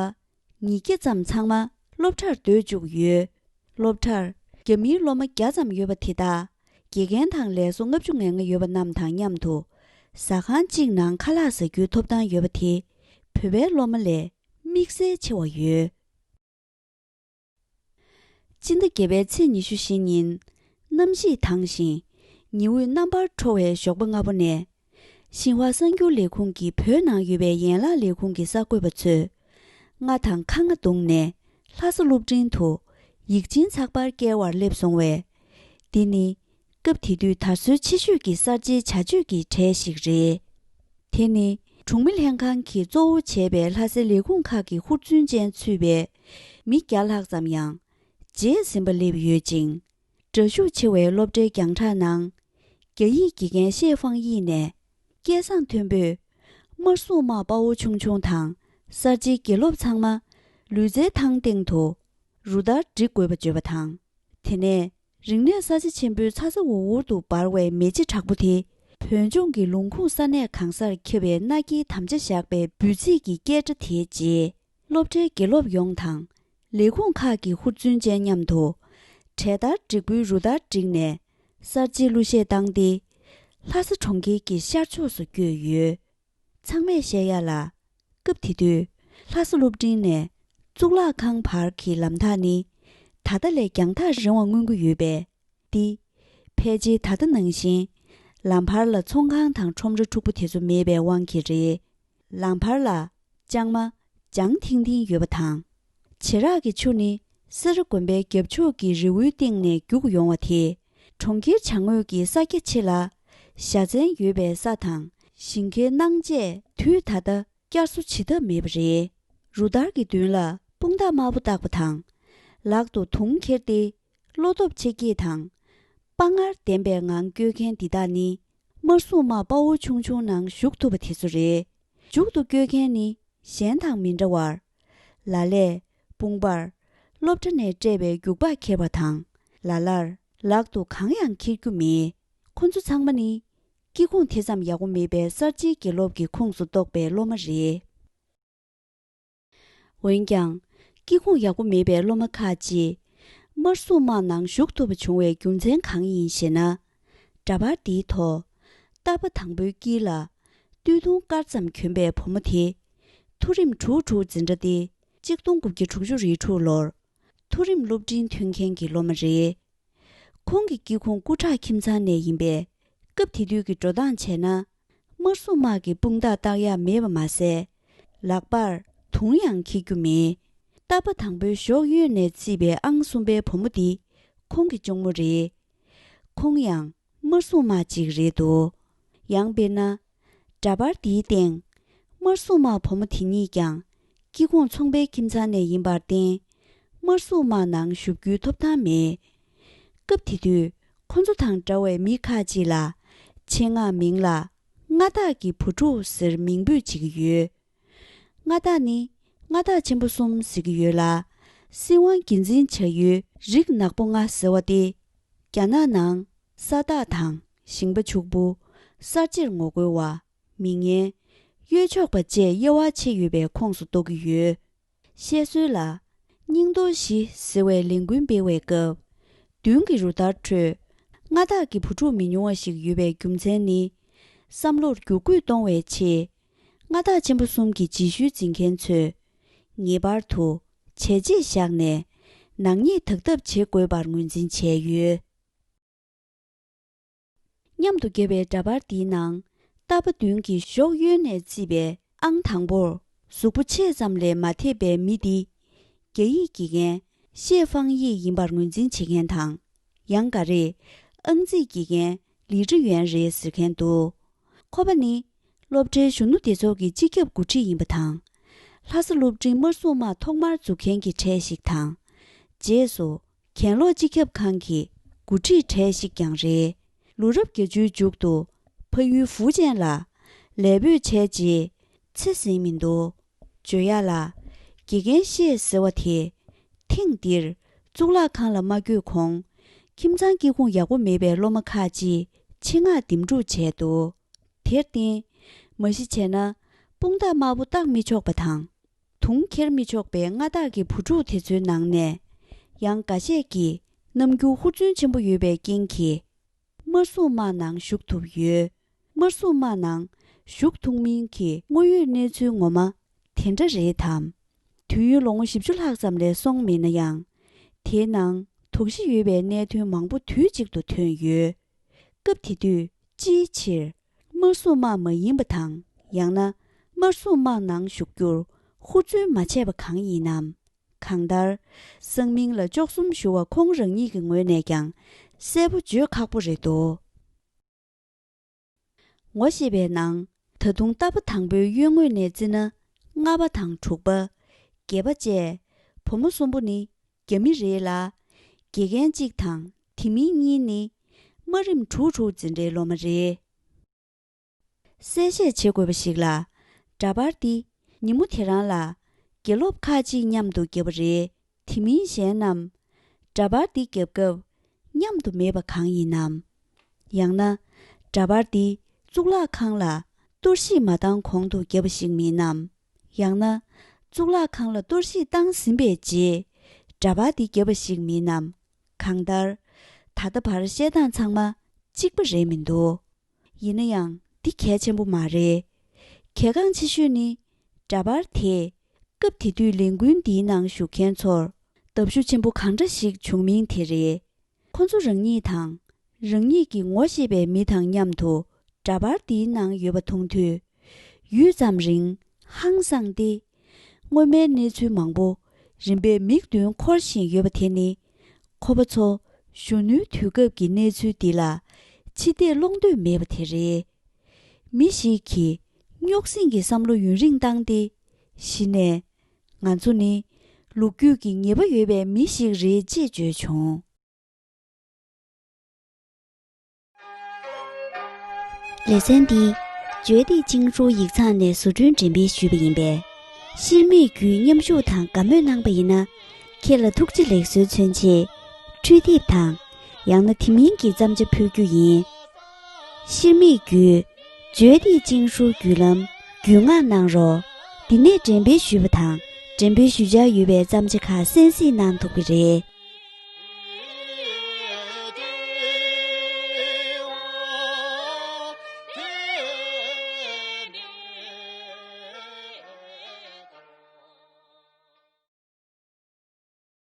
ཉིས་བརྒྱ་ཙམ་ཚང་མ་སློབ་གྲྭར་སྡོད་བཅུག་ཡོད། སློབ་གྲྭར་རྒྱ་མིའི་སློབ་མ་བརྒྱ་ཙམ་ཡོད་པ་དེ་དག་དགེ་རྒན་དང་ལས་བཟོ་ལྔ་བཅུ་ང་ལྔ་ཡོད་པ་རྣམས་དང་མཉམ་དུ་ཟ་ཁང་གཅིག་ནང་ཁ་ལག་ཟ་རྒྱུའི་ཐོབ་ཐང་ཡོད་པ་དེ་བོད་པའི་སློབ་མ་ལས་དམིགས་བསལ་ཆེ་བ་ཡོད། སྤྱི་ཟླ་བརྒྱད་པའི་ཚེས་ཉི་ཤུ་བཞི་ཉིན། གནམ་གཤིས་དྭངས་ཤིང་། ཉི་འོད་རྣམ་པར་འཕྲོ་བའི་ཞོགས་པ་སྔ་པོ་ནས། ཤིན་ཧྭ་གསར་འགྱུར་ལས་ཁུངས་ཀྱི་བོད་ནང་ཡོད་པའི་ཡན་ལག་ལས་ཁུངས་ཀྱི་གསར་འགོད་པ་ཚོས། རྔ་དང་ཁ་རྔ་བརྡུངས་ནས་ལྷ་ས་སློབ་འབྲིང་དུ་ཡིག་ཆེན་ཚགས་པར་བསྐྱལ་བར་སླེབས་སོང་བས། འདི་ནི་སྐབས་དེ་དུས་དར་སྲོལ་ཆེ་ཤོས་ཀྱི་གསར་བརྗེའི་བྱ་སྤྱོད་ཀྱི་གྲས་ཤིག་རེད། དེ་ནི་གྲོང་མི་ལྷན་ཁང་གིས་གཙོ་བོ་བྱས་པའི་ལྷ་སའི་ལས་ཁུངས་ཁག་གི་ཧུར་བརྩོན་ཅན་ཚུད་པའི་མི་བརྒྱ་ལྷག་ཙམ་ཡང་རྗེས་ཟིན་པ་སླེབས་ཡོད་ཅིང་། འདྲ་ཤུགས་ཆེ་བའི་སློབ་གྲྭའི་རྒྱང་བསྒྲགས་ནང་། རྒྱ་ཡིག་དགེ་རྒན་ཤེ་ཧྥང་ཡི་ནས་སྐད་གསང་མཐོན་པོས། དམར་སྲུང་དམག་དཔའ་བོ་ཆུང་ཆུང་དང་གསར་བརྗེའི་དགེ་སློབ་ཚང་མ་ལུས་རྩལ་ཐང་སྟེང་དུ་རུ་སྟར་སྒྲིག་དགོས་པ་བརྗོད་པ་དང་། དེ་ནས་རིག་གནས་ས་ཆ་ཆེན་པོའི་ཚ་ཚ་འུར་འུར་དུ་འབར་བའི་མེ་ལྕེ་དྲག་པོ་དེ་བོད་ལྗོངས་ཀྱི་ལུང་ཁུངས་ས་གནས་གང་སར་ཁྱབ་པའི་མནའ་སྐྱེལ་དམ་བཅའ་བཞག་པའི་འབོད་ཚིག་གི་སྐད་སྒྲ་དེའི་རྗེས། སློབ་གྲྭའི་དགེ་སློབ་ཡོངས་དང་། ལས་ཁུངས་ཁག་གི་ཧུར་བརྩོན་ཅན་མཉམ་དུ། གྲལ་སྟར་འགྲིག་པོའི་རུ་སྟར་བསྒྲིགས་ནས། གསར་བརྗེའི་གླུ་གཞས་བཏང་སྟེ། ལྷ་ས་གྲོང་ཁྱེར་གྱི་ཤར་ཕྱོགས་སུ་བསྐྱོད་ཡོད། ཚང་མས་བཤད་ཡ་ལ། སྐབས་དེ་དུས། ལྷ་ས་སློབ་འབྲིང་ནས། གཙུག་ལག་ཁང་བར་གྱི་ལམ་ཐག་ནི། ད་ལྟ་ལས་རྒྱང་ཐག་རིང་བ་མངོན་གྱི་ཡོད་པས། འདི། ཕལ་ཆེར་ད་ལྟ་ནང་བཞིན། ལམ་བར་ལ་ཚོང་ཁང་དང་ཁྲོམ་ར་འཁྲུག་པོ་དེ་ཚོ་མེད་པའི་དབང་གིས་རེད། ལམ་བར་ལ་ལྕང་མ་ལྗང་ཐིང་ཐིང་ཡོད་པ་དང་། བྱེ་རག་གི་ཆུ་ནི་སེ་ར་དགོན་པའི་རྒྱབ་ཕྱོགས་ཀྱི་རི་བོའི་སྟེང་ནས་རྒྱུག་ཡོང་བ་དེས། གྲོང་ཁྱེར་བྱང་ངོས་ཀྱི་ས་རྒྱ་ཆེ་ལ། བཞའ་ཚན་ཡོད་པའི་ས་དང་ཞིང་ཁའི་སྣང་བཅས་དུས་ད་ལྟ་བསྐྱར་གསོ་བྱེད་ཐབས་མེད་པ་རེད། རུ་སྟར་གྱི་མདུན་ལ་དཔུང་རྡང་དམར་པོ་བཏགས་པ་དང་། ལག་ཏུ་དུང་འཁྱེར་ཏེ། བློ་སྟོབས་ཆེ་སྐྱེད་དང་། དཔའ་ངར་ལྡན་པའི་ངང་བསྐྱོད་མཁན་འདི་དག་ནི། དམར་སྲུང་དམག་དཔའ་བོ་ཆུང་ཆུང་ནང་ཞུགས་ཐུབ་པ་དེ་ཚོ་རེད། མཇུག་ཏུ་བསྐྱོད་མཁན་ནི་གཞན་དང་མི་འདྲ་བར། ལ་ལས། དཔུང་པར། སློབ་གྲྭ་ནས་སྤྲད་པའི་རྒྱུག་པ་འཁྱེར་བ་དང་། ལ་ལར། ལག་ཏུ་གང་ཡང་འཁྱེར་རྒྱུ་མེད། ཁོ་ཚོ་ཚང་མ་ནི། སྐྱེ་ཁུངས་དེ་ཙམ་ཡག་པོ་མེད་པའི་གསར་བརྗེའི་དགེ་སློབ་ཀྱི་ཁོངས་སུ་གཏོགས་པའི་སློབ་མ་རེད། འོན་ཀྱང་། སྐྱེ་ཁུངས་ཡག་པོ་མེད་པའི་སློབ་མ་ཁག་ཅིག་དམར་སྲུང་དམག་ནང་ཞུགས་ཐུབ་པ་བྱུང་བའི་རྒྱུ་མཚན་གང་ཡིན་ཞེ་ན། འདྲ་པར་འདིའི་ཐོག་རྟ་པ་དང་པོའི་དཀྱིལ་ལ་སྟོད་ཐུང་དཀར་ཙམ་གྱོན་པའི་བུ་མོ་དེ། མཐོ་རིམ་དྲུག་དྲུག་འཛིན་གྲྭ་སྟེ། གཅིག་སྟོང་དགུ་བརྒྱ་དྲུག་ཅུ་རེ་དྲུག་ལོར། མཐོ་རིམ་སློབ་འབྲིང་ཐོན་མཁན་གྱི་སློབ་མ་རེད། ཁོང་གི་སྐྱེ་ཁུངས་སྐུ་དྲག་ཁྱིམ་ཚང་ནས་ཡིན་པས། སྐབས་དེ་དུས་ཀྱི་འགྲོ་སྟངས་བྱས་ན། དམར་སྲུང་དམག་གི་དཔུང་རྟགས་བཏགས་ཡག་མེད་པ་མ་ཟད། ལག་པར་དུང་ཡང་འཁྱེར་རྒྱུ་མེད། རྟ་པ་དང་པོའི་གཞོགས་གཡོན་ནས་བརྩིས་པའི་ཨང་གསུམ་པའི་བུ་མོ་འདི། ཁོང་གི་གཅུང་མོ་རེད། ཁོང་ཡང་དམར་སྲུང་དམག་ཅིག་རེད་འདུག་ཡང་དཔེར་ན། འདྲ་པར་འདིའི་སྟེང་། དམར་སྲུང་དམག་བུ་མོ་དེ་གཉིས་ཀྱང་སྐྱེ་ཁུངས་ཚོང་པའི་ཁྱིམ་ཚང་ནས་ཡིན་པར་བརྟེན། དམར་སྲུང་དམག་ནང་ཞུགས་རྒྱུའི་ཐོབ་ཐང་མེད། སྐབས་དེ་དུས་ཁོ་ཚོ་དང་འདྲ་བའི་མི་ཁག་ཅིག་ལ་ཆེད་མངགས་མིང་ལ་མངའ་བདག་གི་བུ་ཕྲུག་ཟེར་མིང་འབོད་བྱེད་ཀྱི་ཡོད། མངའ་བདག་ནི་མངའ་བདག་ཆེན་པོ་གསུམ་ཟེར་གྱི་ཡོད་ལ། སྲིད་དབང་སྒེར་འཛིན་བྱ་ཡུལ་རིགས་ནག་པོ་ལྔ་ཟེར་བ་སྟེ། རྒྱ་ནག་ནང་ས་བདག་དང་ཞིང་པ་ཕྱུག་པོ། གསར་བརྗེར་ངོ་རྒོལ་བ། མི་ངན། གཡོས་ཕྱོགས་པ་བཅས་དབྱེ་བ་ཕྱེ་ཡོད་པའི་ཁོངས་སུ་གཏོགས་ཀྱི་ཡོད། བཤད་སྲོལ་ལ། སྙིང་རྡོར་བཞི་ཟེར་བའི་ལས་འགུལ་སྤེལ་བའི་སྐབས། མདུན་གྱི་རུ་སྟར་ཁྲོད། མངའ་བདག་གི་བུ་ཕྲུག་མི་ཉུང་བ་ཞིག་ཡོད་པའི་རྒྱུ་མཚན་ནི། བསམ་བློར་བསྒྱུར་བཀོད་གཏོང་བའི་ཆེད། མངའ་བདག་ཆེན་པོ་གསུམ་གྱི་རྗེས་ཤུལ་འཛིན་མཁན་ཚོས། ངེས་པར་དུ་བྱས་རྗེས་བཞག་ནས། ནག་ཉེས་དག་ཐབས་བྱེད་དགོས་པར་ངོས་འཛིན་བྱས་ཡོད། མཉམ་དུ་བརྒྱབ་པའི་འདྲ་པར་འདིའི་ནང་། རྟ་པ་མདུན་གྱི་གཞོགས་གཡོན་ནས་བརྩིས་པའི་ཨང་དང་པོར། གཟུགས་པོ་ཕྱེད་ཙམ་ལས་མ་ཐེབས་པའི་མི་འདི། རྒྱ་ཡིག་དགེ་རྒན། ཤེ་ཧྥང་ཡི་ཡིན་པར་ངོས་འཛིན་བྱེད་མཁན་དང་། ཡང་འགའ་རེས་ཨང་རྩིས་དགེ་རྒན་ལི་ཀྲི་ཡོན་རེད་ཟེར་མཁན་འདུག་ཁོ་པ་ནི་སློབ་གྲྭའི་གཞོན་ནུ་སྡེ་ཚོགས་ཀྱི་སྤྱི་ཁྱབ་འགོ་ཁྲིད་ཡིན་པ་དང་། ལྷ་ས་སློབ་འབྲིང་དམར་སྲུང་དམག་ཐོག་མར་འཛུགས་མཁན་གྱི་གྲས་ཤིག་དང་། རྗེས་སུ་གྱེན་ལོག་སྤྱི་ཁྱབ་ཁང་གི་འགོ་ཁྲིད་གྲས་ཤིག་ཀྱང་རེད། ལོ་རབས་བརྒྱད་ཅུའི་མཇུག་ཏུ་ཕ་ཡུལ་ཧྥུ་ཅན་ལ་ལས་སྤོས་བྱས་རྗེས་ཚེ་ཟིན་མི་འདུག་བརྗོད་ཡ་ལ། དགེ་རྒན་ཤེ་ཟེར་བ་དེ། ཐེངས་འདིར་གཙུག་ལག་ཁང་ལ་མ་བསྐྱོད་གོང་། ཁྱིམ་ཚང་སྐྱེ་ཁུངས་ཡག་པོ་མེད་པའི་སློབ་མ་ཁག་ཅིག་ཆེད་མངགས་འདེམས་སྒྲུག་བྱས་འདུག་དེར་བརྟེན། མ་གཞི་བྱས་ན་དཔུང་རྟགས་དམར་པོ་བཏགས་མི་ཆོག་པ་དང་། དུང་འཁྱེར་མི་ཆོག་པའི་མངའ་བདག་གི་བུ་ཕྲུག་དེ་ཚོའི་ནང་ནས། ཡང་འགའ་ཤས་ཀྱིས་རྣམ་འགྱུར་ཧུར་བརྩོན་ཆེན་པོ་ཡོད་པའི་རྐྱེན་གྱིས། དམར་སྲུང་དམག་ནང་ཞུགས་ཐུབ་ཡོད། དམར་སྲུང་དམག་ནང་ཞུགས་ཐུབ་མིན་གྱི་དངོས་ཡོད་གནས་ཚུལ་ངོ་མ་དེ་འདྲ་རེད་དམ། དུས་ཡུན་ལོ་ངོ་བཞི་བཅུ་ལྷག་ཙམ་ལས་སོང་མེད་ན་ཡང་། དེའི་ནང་དོགས་གཞི་ཡོད་པའི་གནད་དོན་མང་པོ་དུས་གཅིག་ཏུ་ཐོན་ཡོད། སྐབས་དེ་དུས་ཅིའི་ཕྱིར་དམར་སྲུང་དམག་མ་ཡིན་པ་དང་། ཡང་ན་དམར་སྲུང་དམག་ནང་ཞུགས་རྒྱུར་ཧུར་བརྩོན་མ་བྱས་པ་གང་ཡིན་ནམ། གང་ལྟར། གསང་མིང་ལ་བཅོ་གསུམ་ཞུ་བ་ཁོང་རང་ཉིད་ཀྱི་ངོས་ནས་ཀྱང་གསལ་པོ་བརྗོད་ཁག་པོ་རེད་དོ། ངོ་ཤེས་པའི་ནང་ད་དུང་རྟ་པ་དང་པོའི་གཡོན་ངོས་ནས་བརྩིས་ན་ལྔ་པ་དང་དྲུག་པ། བརྒྱད་པ་བཅས་བུ་མོ་གསུམ་པོ་ནི་རྒྱ་མི་རེད་ལ། དགེ་རྒན་གཅིག་དང་དེ་མིན་གཉིས་ནི་དམའ་རིམ་དྲུག་དྲུག་འཛིན་གྲྭའི་སློབ་མ་རེད། གསལ་བཤད་བྱེད་དགོས་པ་ཞིག་ལ། འདྲ་པར་འདི་ཉིན་མོ་དེ་རང་ལ་དགེ་སློབ་ཁག་ཅིག་མཉམ་དུ་བརྒྱབ་པ་རེད། དེ་མིན་གཞན་རྣམས་འདྲ་པར་འདི་བརྒྱབ་སྐབས་མཉམ་དུ་མེད་པ་གང་ཡིན་ནམ། ཡང་ན་འདྲ་པར་འདི་གཙུག་ལག་ཁང་ལ་གཏོར་བཤིག་མ་བཏང་གོང་དུ་བརྒྱབ་པ་ཞིག་མིན་ནམ། ཡང་ན་གཙུག་ལག་ཁང་ལ་གཏོར་བཤིག་བཏང་ཟིན་པའི་རྗེས་འདྲ་པར་འདི་བརྒྱབ་པ་ཞིག་མིན་ནམ། གང་ལྟར། ད་ལྟ་བར་བཤད་སྟངས་ཚང་མ་གཅིག་པ་རེད་མི་འདུག་ཡིན་ན་ཡང་འདི་གལ་ཆེན་པོ་མ་རེད། གལ་འགངས་ཆེ་ཤོས་ནི། འདྲ་པར་དེས་སྐབས་དེ་དུས་ལས་འགུལ་འདིའི་ནང་ཞུགས་མཁན་ཚོར་བརྡབ་གཞུ་ཆེན་པོ་གང་འདྲ་ཞིག་བྱུང་མིན་དེ་རེད། ཁོ་ཚོ་རང་ཉིད་དང་རང་ཉིད་ཀྱིས་ངོ་ཤེས་པའི་མི་དང་མཉམ་དུ་འདྲ་པར་འདིའི་ནང་ཡོད་པ་མཐོང་དུས། ཡུད་ཙམ་རིང་ཧང་སངས་ཏེ། སྔོན་མའི་གནས་ཚུལ་མང་པོ་རིམ་པས་མིག་མདུན་འཁོར་བཞིན་ཡོད་པ་དེ་ནི། ཁོ་པ་ཚོ་གཞོན་ནུའི་དུས་སྐབས་ཀྱི་གནས་ཚུལ་འདི་ལ་ཕྱི་བལྟས་ཀློང་འདོད་མེད་པ་དེ་རེད། མི་ཞིག་གིས་རྙོག་ཟིང་གི་བསམ་བློ་ཡུན་རིང་བཏང་སྟེ། གཞི་ནས་ང་ཚོ་ནི་ལོ་རྒྱུས་ཀྱི་ངེས་པ་ཡོད་པའི་མི་ཞིག་རེད་ཅེས་བརྗོད་བྱུང་། ལེ་ཚན་འདི་བརྗོད་བདེ་ཅིང་ཧྲུའུ་ཡིག་ཚང་ནས་བཟོ་སྐྲུན་འགྲེམས་སྤེལ་ཞུས་པ་ཡིན་པས། ཤེར་མིག་བརྒྱུད་མཉམ་ཞུགས་དང་དགའ་མོས་གནང་པ་ཡིན་ན། ཁྱེད་ལ་ཐུགས་རྗེ་ལེགས་གསོལ་མཚོན་ཆེད། འཕྲུལ་དེབ་དང་། ཡང་ན་དེ་མིན་གྱི་བརྩམས་བྱ་ཕུལ་རྒྱུ་ཡིན། ཤེར་མིག་བརྒྱུད། བརྗོད་བདེ་ཅིང་ཧྲུའུ་བརྒྱུད་ལམ་བརྒྱུད་མངགས་གནང་རོགས། འདི་ནས་འགྲེམས་སྤེལ་ཞུས་པ་དང་འགྲེམས་སྤེལ་ཞུ་འཆར་ཡོད་པའི་བརྩམས་བྱ་ཁག་གསན་གཟིགས་གནང་ཐུབ་ཀྱི་རེད།